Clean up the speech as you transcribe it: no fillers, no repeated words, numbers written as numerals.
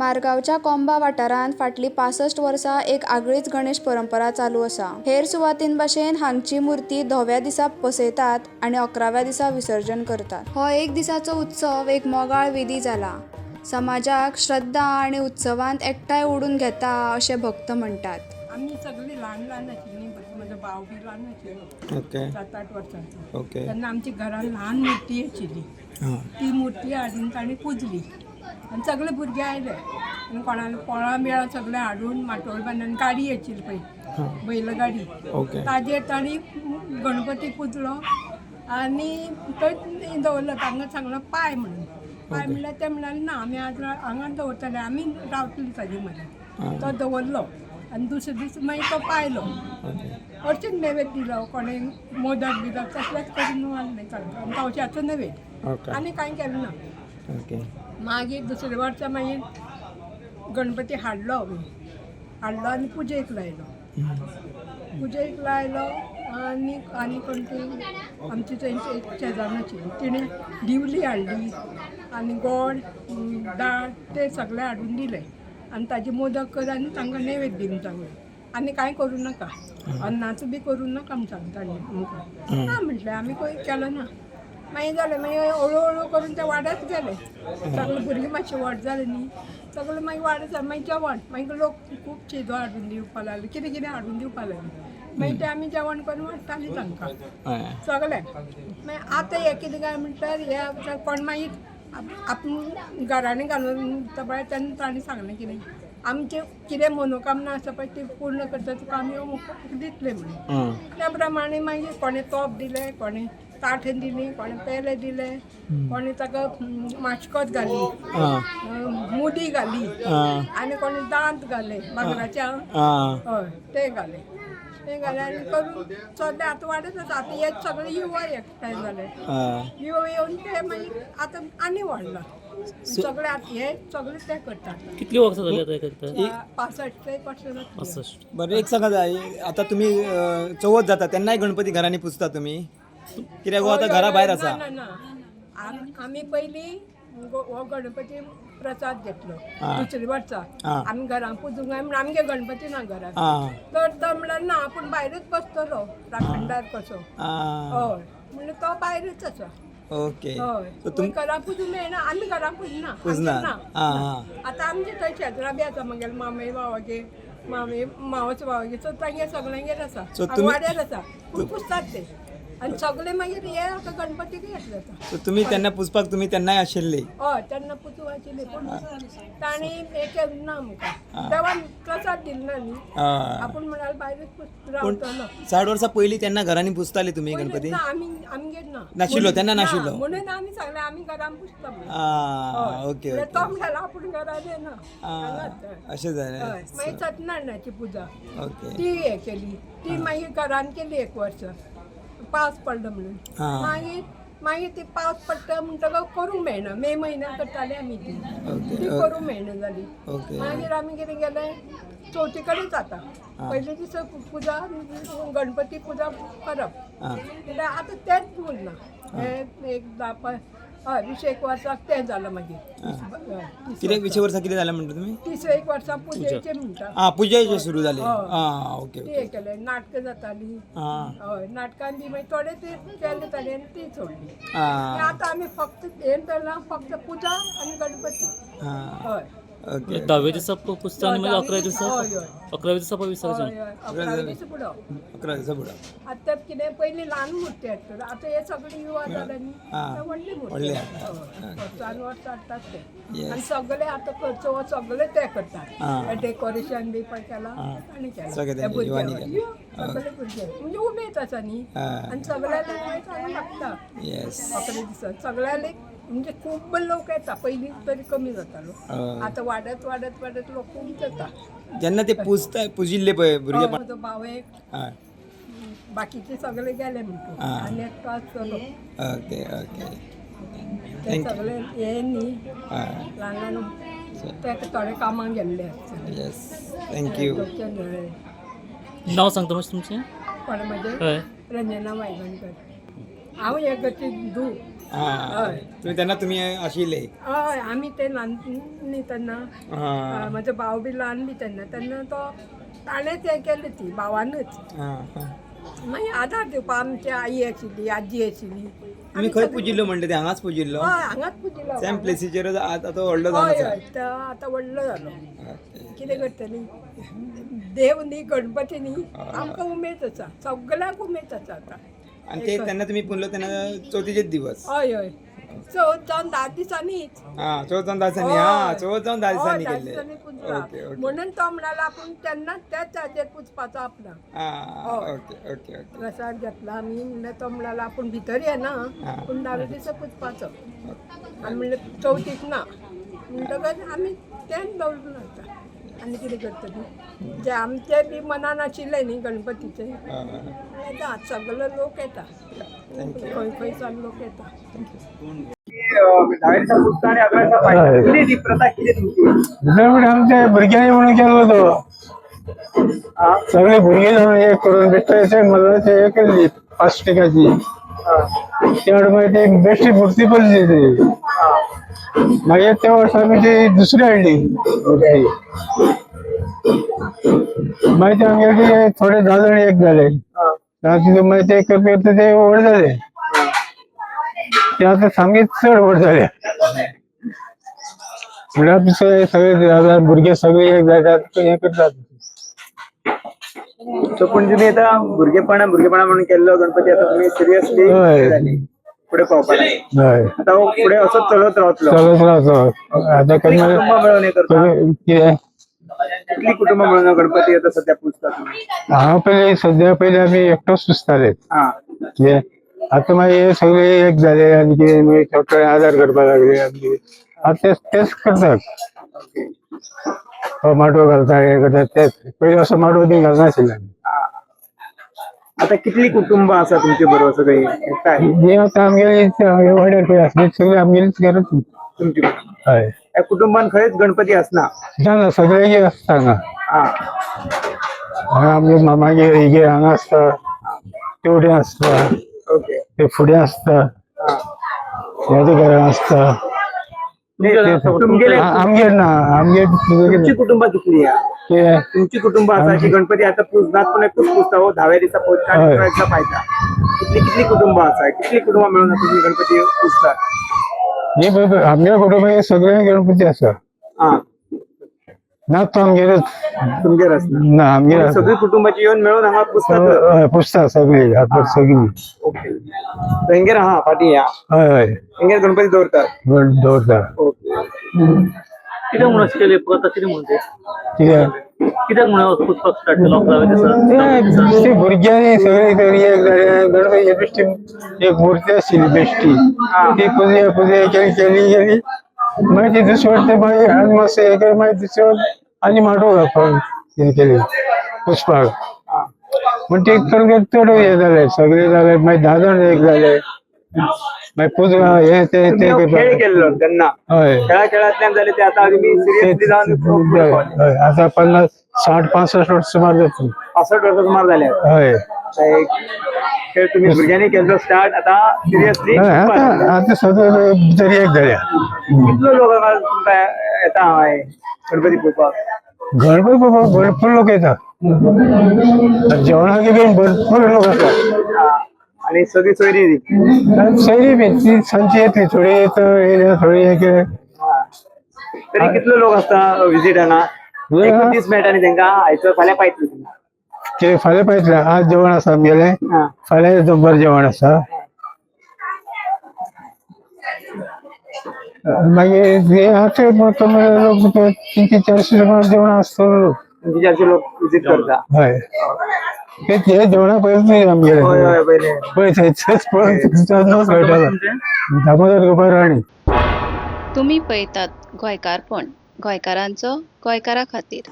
मारगांवच्या कोंबा वाठारांत फाटलीं 65 वर्सां एक आगळीच गणेश परंपरा चालू आसा. हेर सुवातीं भाशेन हांगची मुर्ती धव्या दिसा बसयतात आनी 11व्या दिसा विसर्जन करतात. हो एक दिसाचो उत्सव एक मोगाळ विधी जाला. समाजाक श्रद्धा आनी उत्सवांत एकठांय ओडून घेता अशें भक्त म्हणटात. आमी सगळीं ल्हान ल्हान आशिल्लीं, म्हजो भाव बी ल्हान आशिल्लो, 7-8 वर्सांचो. तेन्ना आमच्या घरान ल्हान मुर्ती आशिल्ली. ती मुर्ती हाडून तांणी पुजली आनी सगळे भुरगे आयले आनी कोणाले पोळां बिळां सगळें हाडून माटोळ बांदून गाडी आशिल्ली पळय, बैलगाडी, ताजेर तांणी गणपती पुजलो आनी थंय दवरलो. तांकां सांगलो पाय म्हणून. पाय म्हणल्यार ते म्हणाले ना, आमी आज हांगाच दवरतले, आमी रावतली ताजे मदीं. तो दवरलो आनी दुसरे दीस मागीर तो पायलो. अशेंच नैवेद्य दिलो, कोणें मोदक बिदक तसलेंच करून वाडलें तांकां आनी तवशाचो नैवेद्य. आनी कांय केलें ना. मागीर दुसरे वर्सा मागीर गणपती हाडलो आमी, हाडलो आनी पुजेक लायलो. पुजेक लायलो आनी आनी कोण ती आमची थंय एक शेजान्न आशिल्ली, तिणें दिवली हाडली आनी गोड, दाळ ते सगळें हाडून दिलें आनी ताजे मोदक कर आनी तांकां नैवेद्य दी म्हूण सांगलें. आनी कांय करूं नाका, अन्नाचो बी करूं नाका म्हूण सांगलें तांणी आमकां. ना म्हटलें, आमी खंय केलो ना. मागीर जालें, मागीर हळू हळू करून ते वाडत गेले. सगळे भुरगीं मातशें व्हड जालें न्ही, सगळें मागीर वाडत जालें. मागीर जेवण, मागीर लोक खूब शिजो हाडून दिवपा लागले, कितें कितें हाडून दिवपा लागले. मागीर ते आमी जेवण करून वाडटालीं तांकां सगळें. मागीर आतां हें कितें काय म्हणल्यार हे कोण मागीर आपूण घरांनी घालून दिता पळय, तेन्ना तांणी सांगलें कितें आमचें कितें मनोकामना आसा पळय ती पूर्ण करता, तुका आमी अमूक दितले म्हणून. त्या प्रमाणे मागीर कोणें तोप दिलें, कोणें ताट दिली, कोणें पेले दिले, कोणें ताका माश्कोत घाली, मुदी घाली आनी कोणें दांत घाले भांगराच्या. हय, ते घाले, ते घाले आनी करून सगळें आतां वाडत आसा. आतां हे सगळे युवा एकठांय जाले. युवा येवन ते मागीर आतां आनी वाडला सगळे. आतां हे सगळे ते करतात. कितली वर्सां जाली आतां हें करता? 65 एक वर्सां जातलीं. 65. बरें, एक सांगात, आतां तुमी चवथ जाता तेन्नाय गणपती घरांनी पुजता तुमी? कित्याक हो आतां घरा भायर आसा. ना ना, आमी पयलीं हो गणपती प्रसाद घेतलो. दुसरे वर्सा आमी घरान पुजूंक जाय म्हूण आमगे गणपती ना घरान. तर तो म्हणल्यार ना, आपूण भायरूच बसतलो राखणदार कसो. हय, म्हणल्यार तो भायरूच आसा. हय. सो तुम घरां पुजूंक मेळना, आमी घरां पुजना. पुजना. आमचें ना. आं आं आतां आमचे थंय शेजरा बी आसा, म्हगेले मामे भावागेर, मामे मावस भावागेर, सो तांगेर सगळ्यांगेर आसा. So तुमी- वाड्यार आसा, पूण पुजतात ते आनी सगळे मागीर हे आतां गणपतीक येतले जाता. सो तुमी तेन्ना पुजपाक तुमी तेन्नाय आशिल्ली? हय, तेन्ना पुजू आशिल्ली, पूण तांणी हें केलें ना आमकां, देवान प्रसाद दिलो ना न्ही. आपूण म्हणाल भायरूच पूण रावतलो. 60 वर्सां पयलीं तेन्ना घरांनी पुजताली तुमी पयलीं गणपती? ना, आमी आमगेर ना. नाशिल्लो, तेन्ना ना, नाशिल्लो. म्हणून आमी सांगलें आमी घरान पुजता म्हणून. आं हय. ओके म्हणल्यार ओके तो म्हणालो आपूण घरान येना, हांगाच. हय. अशें जालें. हय, मागीर सत्यनारायणाची पुजा ती हे केली, ती मागीर घरान केली एक वर्स, पावस पडलो म्हणून. मागीर मागीर ती पावस पडटा म्हणटकच करूंक मेळना. मे म्हयन्याक करताले आमी ती. ती करूंक मेळना जाली. मागीर आमी कितें केलें, चवथी कडेन जाता पयले दिसा पुजा, गणपती पुजा करप. म्हणल्यार आतां तेंच उरना. हें एक धा हय, 20 वर्साक तें जालां मागीर. हय, 30. कितें, 20 वर्सां कितें जालें म्हणटा तुमी? 31 वर्सां पुजेचें म्हणटा. आं, पुजेचे सुरू जाली. हय. आं ओके ती ओके हें केलें, नाटकां जातालीं. हय, नाटकान बी मागीर थोडे ते केले ताणें आनी ती सोडली. आतां आमी फक्त हें धरलां, फक्त पुजा आनी गणपती. हय. ओके धाव्या दिसा पुजता आनी मागीर 11व्या दिसा? हय हय. 11व्या दिसा पळय विसर्जन. हय हय, 11व्या दिसा पुरो. 11 दिसा बुडप. आतां कितें, पयलीं ल्हान मुर्ती हाडटात, आतां हे सगळे युवा जाले न्ही, ते व्हडली मुर्ती व्हडली. हाडटात. हय, वर्सान वर्स हाडटात ते. आनी सगळे आतां खर्च हो सगळे ते करतात. डेकोरेशन बी पळय केलां तांणी केलां. सगळे ते तेंचे भुरगे, युवांनी केलां. सगळे भुरगे म्हणजे उमेद आसा न्ही आनी सगळ्यांक चांगलं लागता. 11 दिसा सगळ्यांक म्हणजे खूब लोक येता. पयलीं तरी कमी जातालो, आतां वाडत वाडत वाडत लोक खूब जाता. जेन्ना ते पुजता, पुजिल्ले पळय भुरगेपण. म्हजो भाव एक, बाकीचे सगळे गेले म्हणटा, आनी एकटो आसतलो. ओके ओके ते thank you. सगळे हे न्ही, ल्हान ल्हान ते थोडे कामाक गेल्ले आसतले. येस, thank you. नांव सांगता मातशें तुमचें? कोण, म्हजें? हय. रंजना वायगणकर. हांव हे गती धूव. हां, तुमी तेन्ना तुमी आशिल्ले? हय, आमी ते ल्हान न्ही तेन्ना. हां. म्हजो भाव बी ल्हान बी तेन्ना, तेन्ना तो ताणेंच हें केलें ती भावानूच. हां हां. मागीर आदार दिवपा आमची आई आशिल्ली, आजी आशिल्ली. तुमी खंय पुजिल्लो म्हणले ते हांगाच पुजिल्लो? हय, हांगाच पुजिल्लो. सेम प्लेसीचेरच आतां तो व्हडलो जावन हय. आसा. हय, तो आतां व्हडलो जालो. कितें करतली, देव न्ही गणपती न्ही, आमकां उमेद आसा, सगळ्यांक उमेद आसा आतां. आनी ते तेन्ना तुमी पुनलो तेन्ना चवथीचेच दिवस? हय हय, चवथ जावन 10 दिसांनीच. हां, चवथ जावन 10 दिसांनी. हां, चवथ जावन 10 दिसांनी 10 केल्ले. दिसांनी पुजला. Okay okay. म्हणून तो म्हणाला आपूण तेन्नाच त्याच हाजेर पुजपाचो आपणाक. हां, ओके ओके ओके. प्रसाद घेतला आमी. म्हणल्यार तो म्हणाला आपूण भितर येना, पूण 10व्या दिसा पुजपाचो. आनी म्हणलें चवथीक ना, म्हणटकच आमी तेंच दवरून आसता. आनी कितें करतली, जे आमचे बी मनान आशिल्लें न्ही गणपतीचें. येता सगळे लोक येता, खंय खंय सावन लोक येता. दुसरें आमच्या भुरग्यांनी म्हणून केल्लो तो, सगळे भुरगे जावन एक करून बेश्टे मल्लाचे हे केल्ली प्लास्टिकाची. त्या मागीर ती बेश्टी मूर्ती पडली ती. मागीर त्या वर्सा आमी ती दुसरी हाडली मूर्ती. मागीर ते आमगेले ते थोडे 10 जाण एक जाले. तितून मागीर ते करता करता ते व्हड जाले. ते आतां सामके चड व्हड जाले. म्हणल्यार सगळे सगळे भुरगे सगळे एक जातात, हे करतात. सो पूण तुमी आतां भुरगेपणा भुरगेपणा म्हणून केल्लो गणपती आतां तुमी सिरियसली हय. फुडें पावपाक लागले. हय. आतां हो फुडें असोच चलत रावतलो? चलत रावतो आतां. कितलीं केन्ना कुटुंबां मेळून हे करता? कितें? कितलीं कुटुंबां मेळून हो गणपती आतां सद्या पुजता तुमी? हांव पयलीं, सद्या पयलीं आमी एकटोच पुजताले. कितें आतां मागीर हे सगळे एक जाले आनी कितें मागीर थोडे आदार करपाक लागले आनी कितें आतां तेच तेच करतात. हो माटव घालता, हे करता तेच. पयलीं असो माटव बी घालनाशिल्ले आमी. आतां कितलीं कुटुंबां आसा तुमचे बरोबर सगळीं एकठांय? हे आतां आमगेली वाड्यार पळय आसली सगळी आमगेलीच घरात. तुमची हय. ह्या कुटुंबान खंयच गणपती आसना? ना ना, सगळे आसता हांगा. हांगा आमगे मामागेर हेगेर हांगा आसता, तेवटेन आसता. ओके. ते फुडें आसता, ह्या घरान आसता. तुमगेले आमगेर ना, आमगेर. तुमची कुटुंबां कितली आहा? कितें? तुमची कुटुंबां आसा की गणपती आतां पुजनात, पूण एकूच पुजता हो 10व्या दिसा पुजता आनी हय. 11व्या दिसा पायता. कितली कितली कुटुंबां आसा, कितली कुटुंबां मेळून आतां तुमी गणपती पुजतात? हे बरोबर, आमगे कुटुंबाक सगळे गणपती आसा. ना, तो आमगेरच. तुमगेर आसना? ना, आमगेर आसा. सगळी कुटुंबाची येवन मेळून हांगा पुजतात? हय, पुजता सगळी हातभर सगळी. ओके, हेंगेर आहा फाटीं या? हय हय. हेंगेर गणपती दवरतात? दवरता. ओके. कित्याक म्हणून अशें केलें प्रथा, कितें म्हणून ते? कितें? कित्याक म्हणून पुजपाक स्टार्ट केलो 11व्या दिसा? ते भुरग्यांनी सगळे तरी एक जाले. गणपती बेश्टी एक मूर्ती आशिल्ली बेश्टी, ती पुजे पुजे केली केली केली. मागीर ती दुसरे वाटते मागीर आनी मातशें हे केलें. मागीर दुसरे वाट आनी माटोव घालपाक हे केली पुजपाक. म्हण ते चड चड हे जाले, सगळे जाले. मागीर 10 जाण एक जाले, मागीर पुजा हे ते तुमी ते हो खेळ करपाक. केल्लो तेन्ना? हय. खेळा खेळांतल्यान जाले ते आतां तुमी सिरियसली जावन फुडें पावले. हय, आतां 50 60 65 वर्स सुमार जातली. 65 वर्सां सुमार जाले. हय. आता एक खेळ तुम्ही भुरग्यांनी केल्लो स्टार्ट आतां सिरियसली. हय, आतां आतां सगळे भितर एक जाल्या. कितलो लोक हांगा तुमकां येता हांगा हे गणपती पळोवपाक? गणपती बाबा भरपूर लोक येतात. जेवणाक बी भरपूर लोक आसतात. आनी सगळी सोयरी आणि सैरी बी ती सांजची येतली, थोडी येत येयल्या, थोडी हे केले. तरी कितलो लोक आसता विजीट हांगा? एकूच दीस मेळटा न्ही तेंकां, आयचो फाल्यां पायतली. कितें फाल्यां पळयतलें. आज जेवण आसा आमगेलें, फाल्यां दोनपार जेवण आसा. मागीर हे आसा लोक 300-400 सुमार जेवण आसतलो लोक. 300-400 लोक विजीट करता? हय, ते ते जेवणा पयलीं हय. आमगेलें. हय, पयलें. पळय थंयच पळोवन कळटलो. दामोदर गोपाळ राणे. तुमी पळयतात गोंयकारपण, गोंयकारांचो गोंयकारा खातीर.